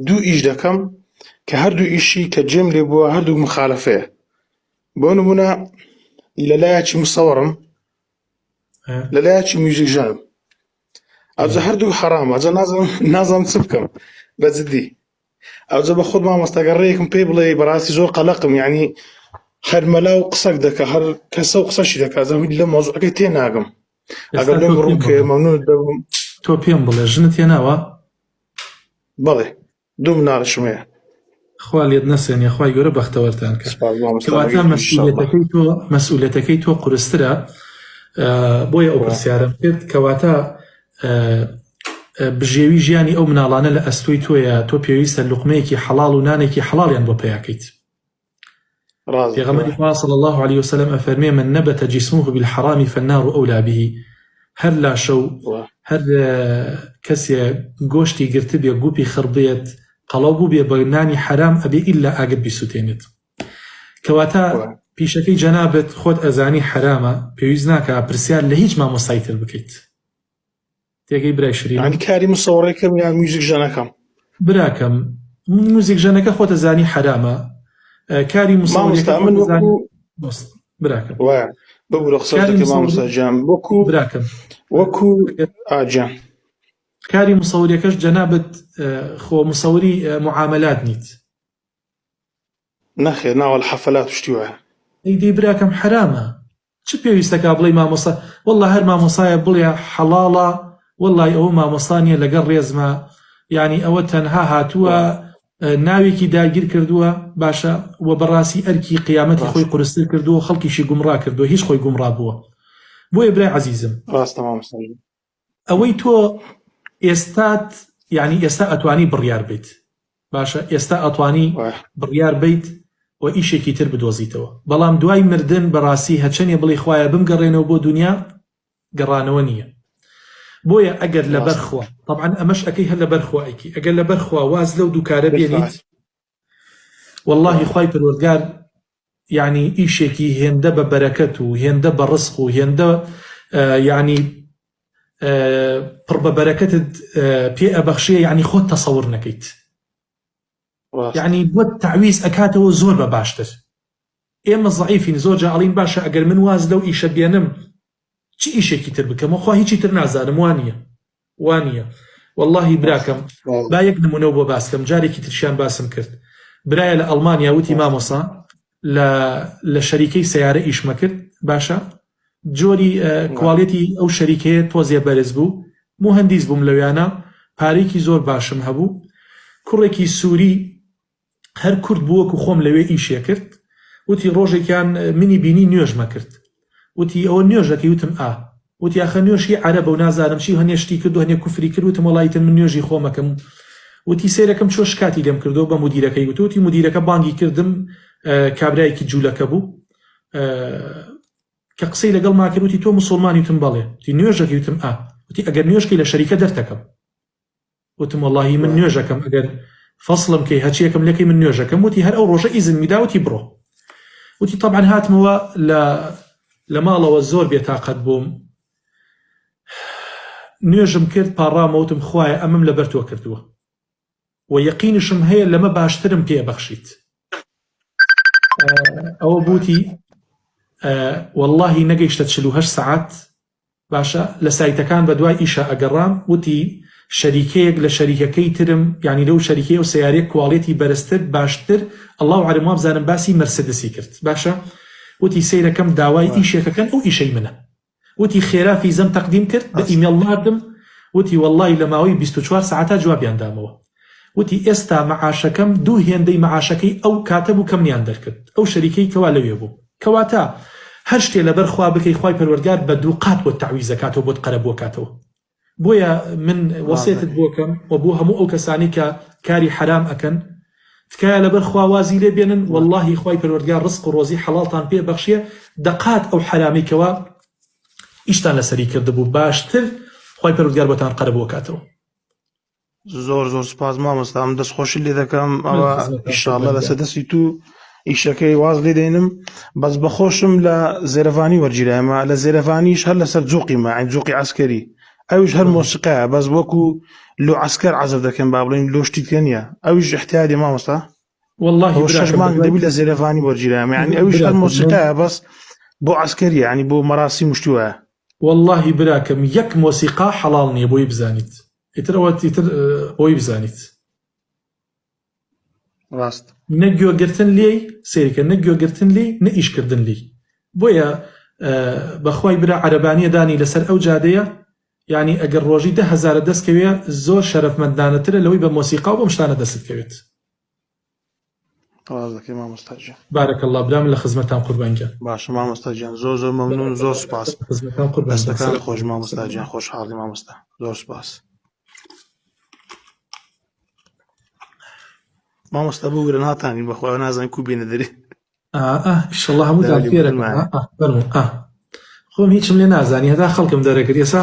دوو ئیش دەکەم کە هەردوو ئیشی کە جێم لێ بووە هەردوو مخالفەیە بۆ نمونە لە لایەکی مسەوەڕم لە لایەکی میوزیک ژەنم ئەوجا هەردوو حەرام ئەجا نازانم نازانم چ بکەم بە جدی ئەوجا بە خۆت مامۆستاگە ڕێکم پێ بڵێ بەڕاستی زۆر قەلەقم یعنی هەر مەلا و قسەک دەکە هەر کەسە و قسەشی دەکات زەمین لە مۆزعەکەی تێ ناگەم ئەگەر لێم ڕوون کێ مەمنون دەبم تۆ پێم بڵێ ژنت هێناوە بەڵێ دوو مناڵیشم هەیە. خوا لێت نەسێنێ خوای گەورە بەختەوەرتان کە. سپاس مامۆستا کەواتە ئینشاءاللە. مەسئولیەتەکەی تۆ مەسئولیەتەکەی تۆ قورسترە بۆیە ئەو پرسیارەم کرد کەواتە بژێوی ژیانی ئەو مناڵانە لە ئەستۆی تۆیە تۆ پێویستە لوقمەیەکی حەڵاڵ و نانێکی حەڵاڵیان بۆ پەیاکەیت پێغەمبەری خوا صلی الله علیه وسلم ئەفەرمێ من نبت جسمه بالحرام فالنار اولى به هەر لاشە و هەر کەسێ گۆشتی گرتبێ گوپی خڕبێت قەڵەو بووبێ بە نانی حەرام ئەبێ ئیلا ئاگر بیسووتێنێت کەواتە پیشەکەی جەنابت خۆت ئەزانی حەرامە پێویست ناکا پرسیار لە هیچ مامۆستای تر بکەیت تێگەی برای شرینم یعنی کاری مسەوەڕێکم یان میوزیک ژەنەکەم براکەم موزیک ژەنەکە خۆتە زانی حەرامە کاری مامۆستا من وەکو براکەم وایە ببورە قسە کاری دەکەم مامۆستا مسەوری گیان وەکو براکەم وەکو ئاجان کاری مسەوریەکەش جەنابت خۆ مسەوری معاملات نیت نەخێر ناوە حەفلات و شتی وایە ئەی دەی براکەم حەرامە چ پێویستەکا بڵێی مامۆستا واللە هەر مامۆسایە بڵێ حەڵاڵە وەڵای ئەوە مامۆستا نیە لەگەڵ ڕێزما یانی ئەوە تەنها هاتووە ناوێکی داگیر کردووە باشە و بەڕاستی ئەرکی قیامەتی خۆی قورستر کردووە خەڵکیشی گومڕا کردووە هیچ خۆی گومڕا بووە بۆیە برای عەزیزم ڕاستە مامۆستا ئەوەی تۆ ئێستات یعنی ئێستا ئەتوانی بڕیار بیت باشە ئێستا ئەتوانی بڕیار بیت و ئیشێکی تر بدۆزیتەوە بەڵام دوای مردن بەڕاستی هەچەنێ بڵێ خوایە بمگەڕێنەوە بۆ دنیا گەڕانەوە نییە بۆیە ئەگەر لەبەر خوا طبعا ئەمەش ئەەکەی هەر لەبەر خوا ئەیکی ئەگەر لەبەر خوا واز لەو دووکارە بێنیت واللهی خوای پەروەردگار یعنی ئیشێکی هێندە بە بەرەکەت و هێندە بە ڕزق و هێندە یعنی پڕ بە بەرەکەتت پێ ئەبەخشێ یعنی خۆت تەسەور نەکەیت یعنی بۆت تەعویز ئەکاتەوە زۆر بە باشتر ئێمە زەعیفین زۆر جا ئەڵین باشە ئەگەر من واز لەو ئیشە بێنم چ ئیشێکی تر بکەم خوا هیچی تر نازانم وانە وانیە وەڵاهی براکەم با یەک نمونەو بۆ باس کەم جارێکی ترشیان باسم کرد برایە لە ئەڵمانیا وتی مامۆسا لە لە شەریکەی سیارە ئیشمە کرد باشە جۆری کواڵێتی ئەو شەریکەیە تۆزێ بەرز بوو موهندیس بووم لەویانە پارێکی زۆر باشم هەبوو کوڕێکی سووری هەر کورد بوو وەکو خۆم لەوێ ئیشێ کرد وتی ڕۆژێکیان منی بینی نوێژمە کرد وتی ئەوە نوێژەکەی وتم ئا وتی ئاخە نوێژی عەرەبە و نازانم چی هەنێ شتی کرد و هەنێ کوفری کرد وتم وەڵا ئیتر من نوێژی خۆمەکەم وتی سەیرەکەم چۆ شکاتی لێم کردو بە مدیرەکەی وت وتی مدیرەکە بانگی کردم کابرایەکی جوولەکە بوو کە قسەی لەگەڵ ما کرد وتی تۆ مسلمانی وتم بەڵێ وتی نوێژەکەی وتم ئا وتی ئەگەر نوێژکەی لە شەریکە دەرتەکەم وتم وەڵاهی من نوێژەکەم ئەگەر فەسڵم کەی هەچیەکم لەکەی من نوێژەکەم وتی هەر ئەو ڕۆژە ئیزن میدا وتی بڕۆ وتی طبعا هاتمەوە لە لە ماڵەوە زۆر بێتاقەت بووم نوێژم کرد پاڕامە وتم خوایە ئەمەم لەبەر تۆ کردووە و یەقینشم هەیە لەمە باشترم پێ بەخشیت ئەوە بوتی واللهی نەگەیشتە 48 سەعات باشە لە سایتەکان بەدوای ئیشا ئەگەڕام وتی شەریکەیەک لە شەریکەکەی ترم یانی لەو شەریکەی ئەو سەیارەیە کواڵێتی بەرزتر باشتر اللە اعلم وابزانم باسی مەرسدسی کرد باشە وتی سەیرەکەم داوای ئیشێکەکەن ئەو ئیشەی منە وتی خێرا فیزەم تەقدیم کرد بە ئیمێڵ ناردم وتی وەڵڵاهی لە ماوەی 24 سەعاتا جوابیان دامەوە وتی ئێستا مەعاشەکەم دوو هێندەی مەعاشەکەی ئەو کاتە بوو کە منیان دەرکرد ئەو شەریکەی کەوا لەوێ بوو کەواتە هەر شتێ لەبەر خوا بکەی خوای پەروەردگار بە دووقات بۆت تەعویز ئەکاتەوە بۆت قەرەبوو ئەکاتەوە بۆیە من وەسێتت بۆ کەم و بۆ هەموو ئەو کەسانی کە کاری حەرام ئەکەن تکایە لەبەر خوا وازی لێ بێنن واللهی خوای پەروەردگار ڕزق و ڕۆزی حەڵاڵتان پێ بەخشیە دەقات ئەو حەرامەی کەوا ئیشتان لەسەری کردبوو باشتر خوای پەروەردگار بۆتان قەرەبوو ئەکاتەوە. زۆر زۆر سپاس مامۆستا من دەستخۆشی لێ دەکەم ئەوە ئیشاڵە لەسەر دەستی تو ئیشەکەی واز لێ دێنم بەس بەخۆشم لە زێرەڤانی وەرگیرایمە لە زێرەڤانیش هەر لەسەر جوقی ما عین جوقی عسکەری. ئەویش هەر مۆسیقایە بەس وەکو لۆ عەسکەر عەزف دەکەن با بڵێین لۆ شتی تێ نییە ئەویش احتیادی مامۆستا واللهی ئەوە شەش براکەم مانگ بەدوای دەبی لە زێرەڤانی وەرگیرام یعنی ئەویش هەر براکەم من مۆسیقایە بەس بۆ عەسکەریە یعنی بۆ مەراسیم و شتی وایە واللهی براکەم یەک مۆسیقا حەڵاڵ نییە بۆی بزانیت ئیتر ئەوە ئیتر بۆی بزانیت ڕاست. نە گوێگرتن لێی سەیرکە نە گوێگرتن لێی نە ئیشکردن لێی بۆیە بەخوای برا عەرەبانیە دانی لەسەر ئەو جادەیە یانی ئەگەر ڕۆژی دە هەزارت دەست کەوێ زۆر شەرەفمەندانەترە لەوەی بە مۆسیقا و بەم شتانە دەستت کەوێت. ڕاست دەکەی مامۆستا گیان. بارک اللە برام لە خزمەتان قوربان گیان. باشە مامۆستا گیان زۆر زۆر مەمنون زۆر سوپاس خزمەتان قوربان گیان. دەستەکانت سلام خۆش علیکم. مامۆستا گیان خۆشحاڵی مامۆستا زۆر سوپاس. مامۆستا ببورە ناتانی بەخوا نازانین کو بێنە دەرێ ئا ئا ئیشەڵا هەمووتان داوای فێرەکەم لێبوردنمانە ئا ئا فەرموو ئا خۆم هیچم لێ نازانی هەتا خەڵکم دەرەکرد ئێسا.